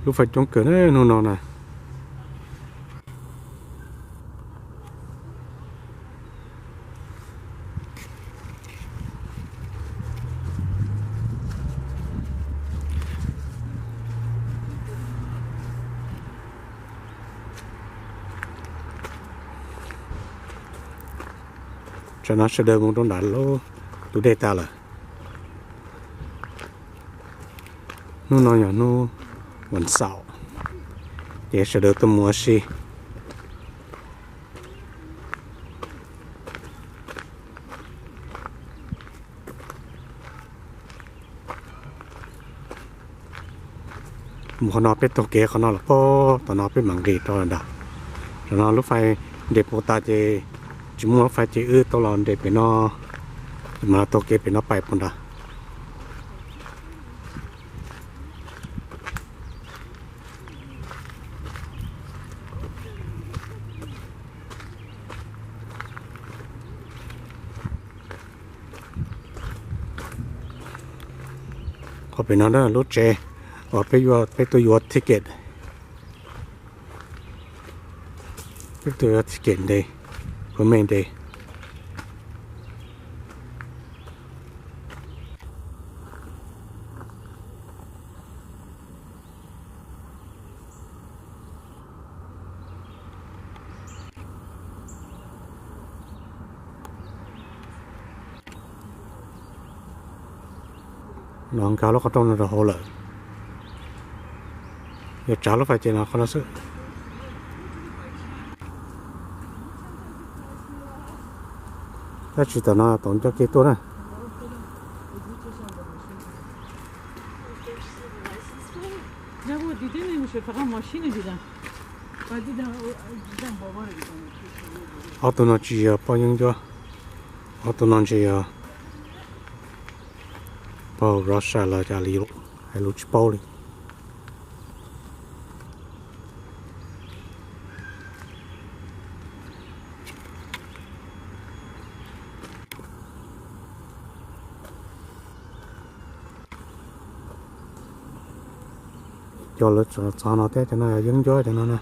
Lub fais coob kawg na hnub no na. Tsam no sawv daws mus rau nram lub tus dej tas lawm. Hnub no yog hnub vas xaum, ces sawv daws tuaj mus ua si. Mus qhov no peb taug kev qhov no los pog, tom no peb mam nqis rau ntag. Tam no lub fais nres puas tas ces tsis muaj lub fais ces wb tau los nres pem no, ces mam taug kev pem no pais puas nrad. Qhov pem no na lub tsev uas peb yuav, peb tuaj yuav ticket, peb tuaj yuav ticket nte, permit nte. No nkag lub qhov rooj no rau hauv lawm. Yuav tsav lub fais ces no qhov no xwb. Tab sis tam no tau nco kev tuaj na. Ob tug no tsis yog poj yeeb ncuab, ob tug no ntshe yog pog Russia los cas li, hais lus tsis paub li. Cov lawv txog no thiab, cov no yeeb ncuab cov no na.